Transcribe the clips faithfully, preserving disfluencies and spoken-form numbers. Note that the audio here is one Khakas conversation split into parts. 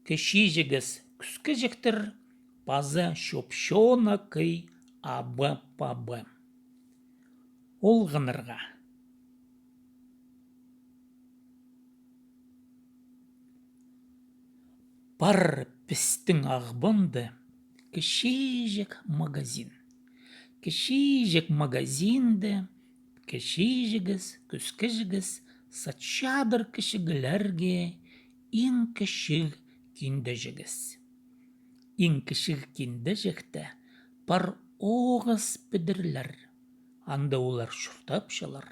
кічіҷегес кӱскеҷектер паза Чопчоон Акай Абы-Пабы. Олғаннарға. Пар пістің Ағбанда кічіҷек магазин. Кічіҷек магазинда кічіҷегес кӱскеҷегес сатчадыр кічіглерге иң кічіг киндеҷегес. Иң кічіг киндеҷекте пар оғыс пӱдірлер. Анда олар чуртапчалар,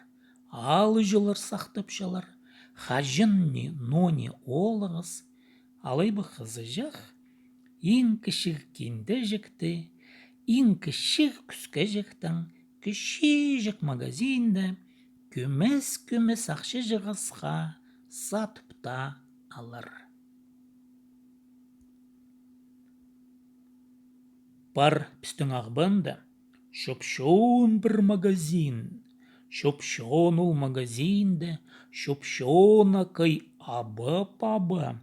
аалҷылар сахтапчалар, хаҷан ни, ноо ни оолғыс, алай ба хызыҷах, иң кічіг киндеҷекте, иң кічіг кӱскеҷектең кічіҷек магазинда кӧмес-кӧмес ахчаҷағасха сатып та алар. Пар пістің Ағбанда Чопчоон пір магазин. Чопчоон ол магазинда Чопчоон Акай Абы-Пабы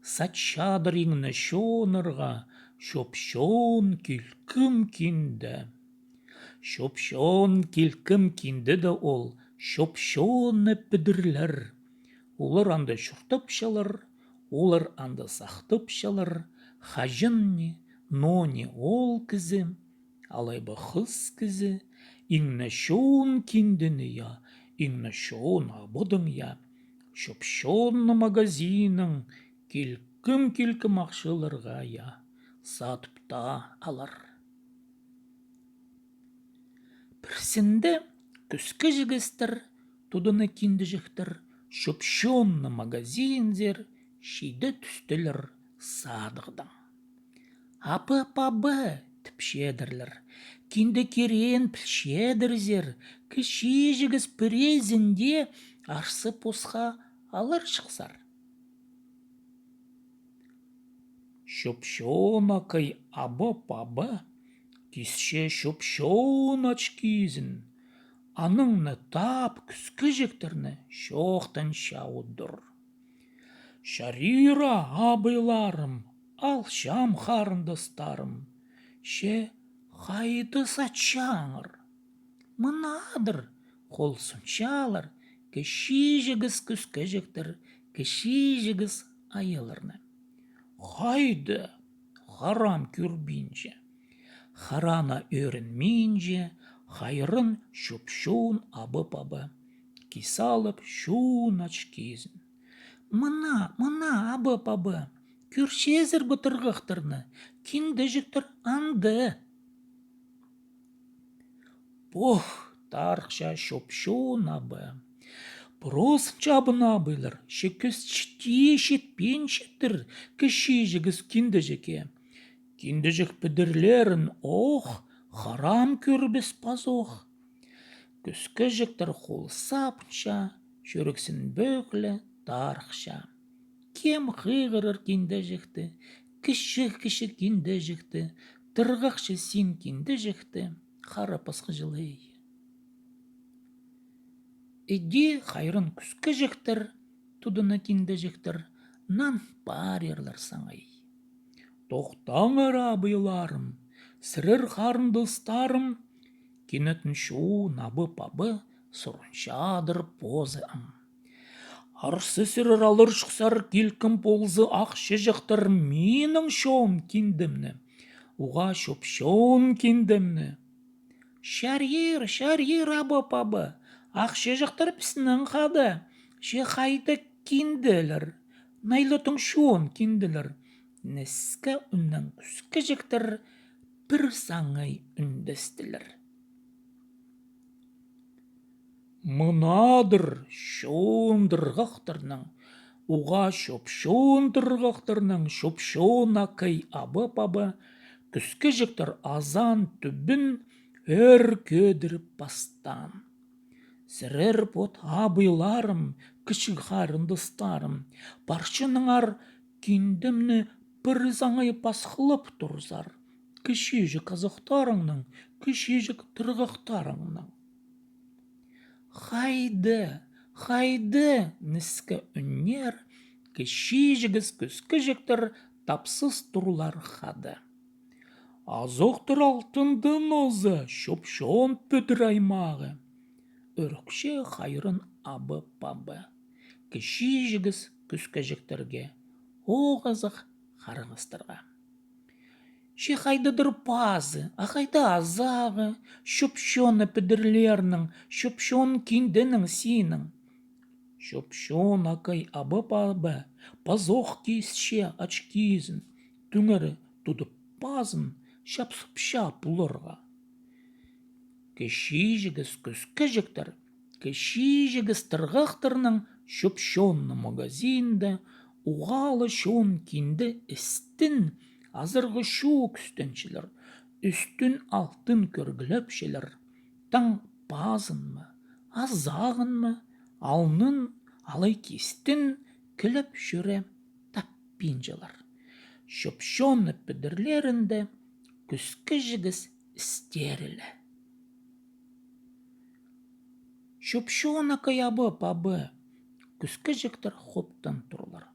сатчадыр иң не чоонарға чопчоон килкім кинде. Чопчоон килкім киндеде ол чопчоон на пӱдірлер. Олар анда чуртапчалар, олар анда сахтапчалар, хаҷан ни, ноо ни оол кізі, алай ба хыс кізі, иң не чоон киндені я, иң не чоон абыдаң я, чопчоон на магазиннаң килкім-килкім ахчаларға я сатып та алар. Пірсінде кӱскеҷегестер, тудына киндеҷектер, чопчоон на магазинзер чиде тӱстілер садығдаң. Абы-Пабы, тіпчедірлер, кинде киреен пілчедірзер, кічіҷегес пірезінде арса посха аларҷыхсар. Чопчоон Акай Абы-Пабы кисче чопчоон ачкизін, анаң на тап кӱскеҷектерні чоохтанча удур. Чарир-а, абайларым, алчам харындастарым, че хайда сатчаңар? Мына адыр, хол сунчалар кічіҷегес кӱскеҷектер кічіҷегес аяларны. Хайда, харам кӧрбинче, хараа на ӧрінминче, хайран чопчоон Абы-Пабы кис алып чоон ачкизін. Мына, мына, Абы-Пабы, кӧрчезер бе тырғахтарны, киндеҷектер анда. Пох, тарыхча чопчоон абы. Просынча абын абайлар, че кӧзідерге читпинчеттір кічіҷегес киндеҷекке. Киндеҷек пӱдірлерін ох, харам кӧрбес пазох. Кӱскеҷектер хол сабынча, чӱрексін пӧгіле тарыхча. Кем хығырар киндеҷекті, кічіг-кічіг киндеҷекті, тырғахча син киндеҷекті, хара пасхаҷылай. Іди хайран кӱскеҷектер, тудына киндеҷектер, нан парирлар саңай. Тохтаңар, абайларым, сірер харындастарым, кинетін чоон абы-пабы сурынчадыр позы ам. Арса сірер аларҷыхсар килкім полза ахчаҷахтар минің чоон киндемні, уғаа чопчоон киндемні. Чарир, чарир, абы-пабы, ахчаҷахтар піснің хада, че хайда кинделер, найлатың чоон кинделер. Ніске ӱннең кӱскеҷектер пір саңай ӱндестілер. Мынадыр чоон тырғахтарның, уғаа чопчоон тырғахтарның чопчоон акай абы-пабы, кӱскеҷектер азаан тӱбін ӧӧр кӧдіріп пастаан. Сірер пот абыйларым, кічіг харындастарым, парчаныңар киндемні пір саңай пасхылап турзар, кічіҷек азахтарыңнаң, кічіҷек тырғахтарыңнаң. Хайда, хайда, ніске ӱннер кічіҷегес кӱскеҷектер тапсыс турлар хада. Азохтар алтындаң оза чоп-чоон пӱдір аймағы. Ӧрікче хайран абы-пабы. Кічіҷегес кӱскеҷектерге, оғазах харағастарға. Че хайдадыр пазы, а хайда азағы, чоп-чоон пӱдірлернің, чоп-чоон кинденің синің. Чоп-чоон акай абы-пабы пазох кисче ачкизын, тӱңері тудып пазын, чапсыпча пуларға. Кічіҷегес кӱскеҷектер кічіҷегес тырғахтарнаң чоп-чоонның магазинінде уғаа ла чоон кинде істін азарға чоо кӱстенчелер, ӱстӱн алтын кӧргілепчелер, таң пазын ма, азағын ма, алнын алай кистін килеп чӧре таппинчалар. Чоп-чоон пӱдірлерінде кӱскеҷегес істері ле. Чоп-чоон акай абы-пабы, кӱскеҷектер хоптан турлар.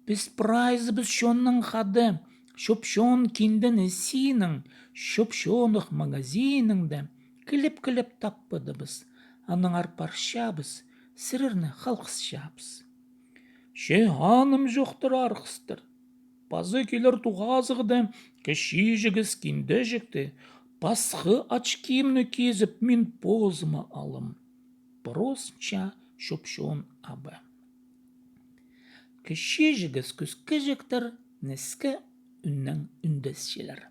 Піс прайзыбыс чоннаң хада чоп-чоон киндені синің чоп-чоонах магазинінде килеп-килеп таппадыбыс, аннаңар парчабыс, сірерні халғысчабыс. Че анымҷохтар, арғыстар. Паза килер тоғазығда кічиҷегес киндеҷекті, пасха ачкимны кизіп, мин позыма алам. Просча чоп-чоон абы. Кічиҷегес кӱскеҷектер ніске ӱннең ӱндесчелер.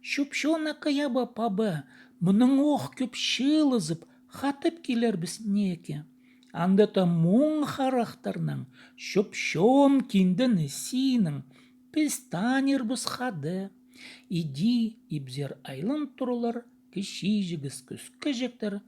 Чоп-чоон акай абы-пабы, мының ох кӧп чыылызып, хатап килербіс неке. Анда та муң харахтарнаң чоп-чоон киндені синің піс танирбыс хада. Иди ибзер айлан турлар кічиҷегес кӱскеҷектер,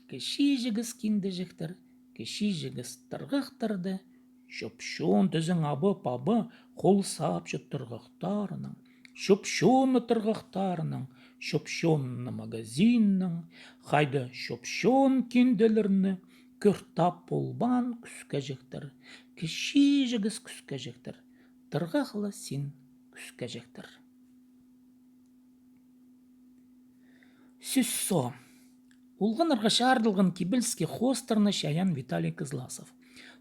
кічиҷегес киндеҷектер, кічиҷегес тырғахтарды, чоп-чоон тізең абы-пабы хол сапча тырғахтарынаң, чоп-чоон тырғахтарынаң, чоп-чоон магазиннаң, хайда чоп-чоон кинделерні кӧр тап полбаан кӱскеҷектер, кічиҷегес кӱскеҷектер, тырғах ла син кӱскеҷектер. Сӱс со. Улғаннарға чарыдылған кибеліске хоостарны чайаан Виталий Кызласов.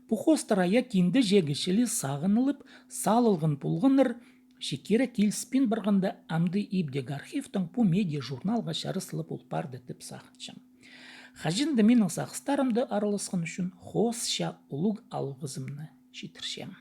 Пу хоостар ая киндеҷегі чіли сағынылып салылған полғаннар, че кире киліспин парғанда, амды ибдегі архивтаң пу медиа-журналға чарыс ла пол парды тіп сағынчам. Хаҷан даа минің сағыстарымда араласхан ӱчӱн хоосча улуғ алғызымны читірчем.